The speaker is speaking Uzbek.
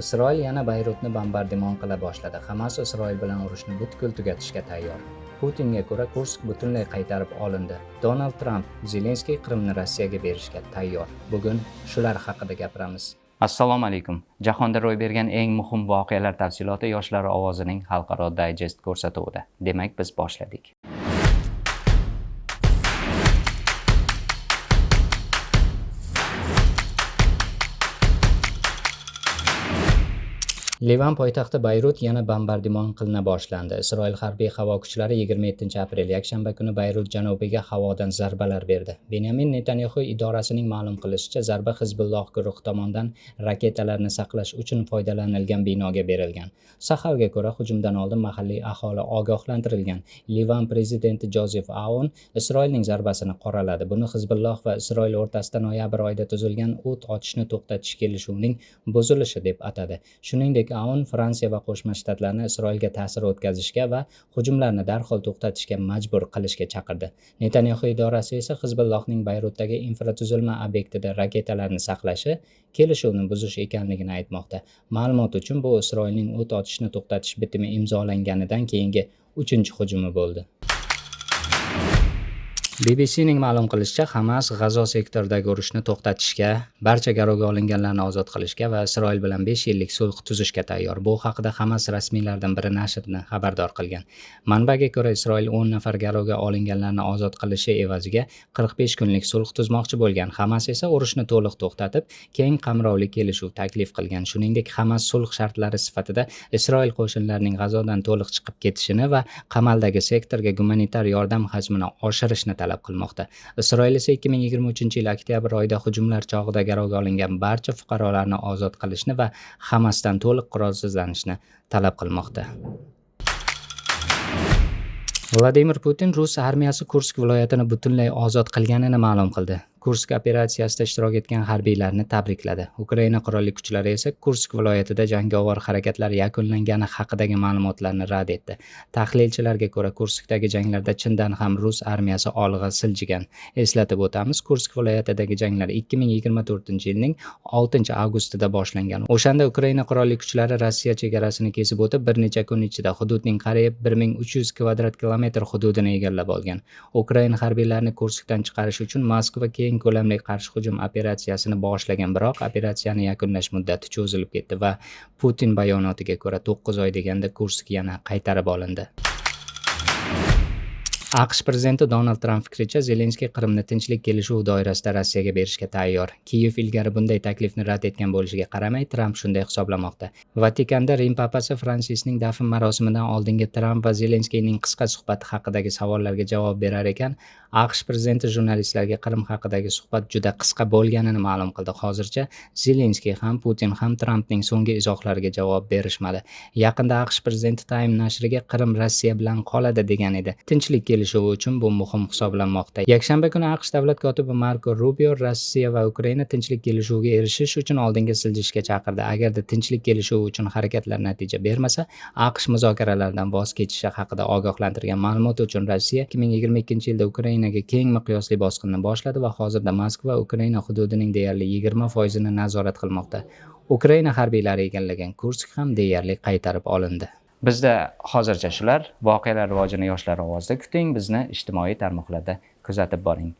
Isroil yana Bayrutni bombardimon qila boshladi. Hamas Isroil bilan urushni butkul tugatishga tayyor. Putinga ko'ra Kursk butunlay qaytarib olindi. Donald Tramp Zelenskiy Qrimni Rossiyaga berishga tayyor. Bugun shular haqida gapiramiz. Assalomu alaykum. Jahonda ro'y bergan eng muhim voqealar tafsiloti Yoshlar ovozining xalqaro dayjest ko'rsatuvida. Demak, biz boshladik. Livan poytaxti Bayrut yana bombardimon qilina boshlandi. Isroil harbiy havo kuchlari 27 aprel yakshanba kuni Bayrut janubiga havodan zarbalar berdi. Benyamin Netanyaxu idorasining ma'lum qilishicha, zarba Hizbulloh guruhi tomonidan raketalarni saqlash uchun foydalanilgan binoga berilgan. Sahalga ko'ra, hujumdan oldin mahalliy aholi ogohlantirilgan. Livan prezidenti Jozef Aun Isroilning zarbasini qoraladi. Buni Hizbulloh va Isroil o'rtasida noyabr oyida tuzilgan o't ochishni to'xtatish kelishuvining buzilishi deb atadi. Shuningdek, Aun Fransiya va Qo'shma Shtatlarni Isroilga ta'sir o'tkazishga va hujumlarni darhol to'xtatishga majbur qilishga chaqirdi. Netanyaxu idorasi esa Hizbullohning Bayrutdagi infratuzilma obyektida raketalarni saqlashi kelishuvni buzish ekanligini aytmoqda. Ma'lumot uchun, bu Isroilning o't ochishni to'xtatish bitimi imzolanganidan keyingi uchinchi hujumi bo'ldi. BBCning ma'lum qilishicha, Hamas G'azo sektoridagi urushni to'xtatishga, barcha garovga olinganlarni ozod qilishga va Isroil bilan 5 yillik sulh tuzishga tayyor. Bu haqida Hamas rasmiylaridan biri nashrni xabardor qilgan. Manbaga ko'ra, Isroil 10 nafar garovga olinganlarni ozod qilishi evaziga 45 kunlik sulh tuzmoqchi bo'lgan. Hamas esa urushni to'liq to'xtatib, keng qamrovli kelishuv taklif qilgan. Shuningdek, Hamas sulh shartlari sifatida Isroil qo'shinlarining G'azodan to'liq chiqib ketishini va qamaldagi sektorga gumanitar yordam hajmini oshirishni talab qilmoqda. Isroil esa 2023-yil oktyabr oyida hujumlar chog'ida garovga olingan barcha fuqarolarni ozod qilishni va Hamasdan to'liq qurolsizlanishni talab qilmoqda. Vladimir Putin rus armiyasi Kursk viloyatini butunlay ozod qilganini ma'lum qildi. Kursk operatsiyasida ishtirok etgan harbiylarni tabrikladi. Ukraina qurolli kuchlari esa Kursk viloyatida jangovar harakatlar yakunlangani haqidagi ma'lumotlarni rad etdi. Tahlilchilarga ko'ra, Kurskdagi janglarda chindan ham rus armiyasi olg'a siljigan. Eslatib o'tamiz, Kursk viloyatidagi janglar 2024-yilning 6-avgustida boshlangan. O'shanda Ukraina qurolli kuchlari Rossiya chegarasini kesib o'tib, bir necha kun ichida hududning qariyb 1300 kvadrat kilometr hududini egallab olgan. Ukraina harbiylarini Kurskdan chiqarish uchun Moskva keng ko'lamli qarshi hujum operatsiyasini boshlagan, biroq operatsiyani yakunlash muddati cho'zilib ketdi va Putin bayonotiga ko'ra 9 oy deganda Kursk yana qaytarib olindi. AQSh prezidenti Donald Tramp fikricha, Zelenskiy Qrimni tinchlik kelishuvi doirasida Rossiyaga berishga tayyor. Kiyev ilgari bunday taklifni rad etgan bo'lishiga qaramay, Tramp shunday hisoblamoqda. Vatikanda Rim papasi Fransisning dafn marosimidan oldingi Tramp va Zelenskiyning qisqa suhbati haqidagi savollarga javob berar ekan, AQSh prezidenti jurnalistlarga Qrim haqidagi suhbat juda qisqa bo'lganini ma'lum qildi. Hozircha Zelenskiy ham, Putin ham Trampning so'nggi izohlariga javob berishmadi. Yaqinda AQSh prezidenti Time nashriga Qrim Rossiya bilan qoladi degan edi. Tinchlik kelishuvi uchun bu muhim hisoblanmoqda. Yakshanba kuni AQSh davlat kotibi Marko Rubio Rossiya va Ukraina tinchlik kelishuviga erishish uchun oldinga siljishga chaqirdi. Agarda tinchlik kelishuvi uchun harakatlar natija bermasa, AQSh muzokaralardan voz kechishi haqida ogohlantirgan. Ma'lumot uchun, Rossiya 2022-yilda Ukrainaga keng miqyosli bosqinni boshladi va hozirda Moskva Ukraina hududining deyarli 20%ni nazorat qilmoqda. Ukraina harbiylari egallagan Kursk ham deyarli qaytarib olindi. Bizda hozircha shular. Voqealar rivojini Yoshlar ovozida kuting, bizni ijtimoiy tarmoqlarda kuzatib boring.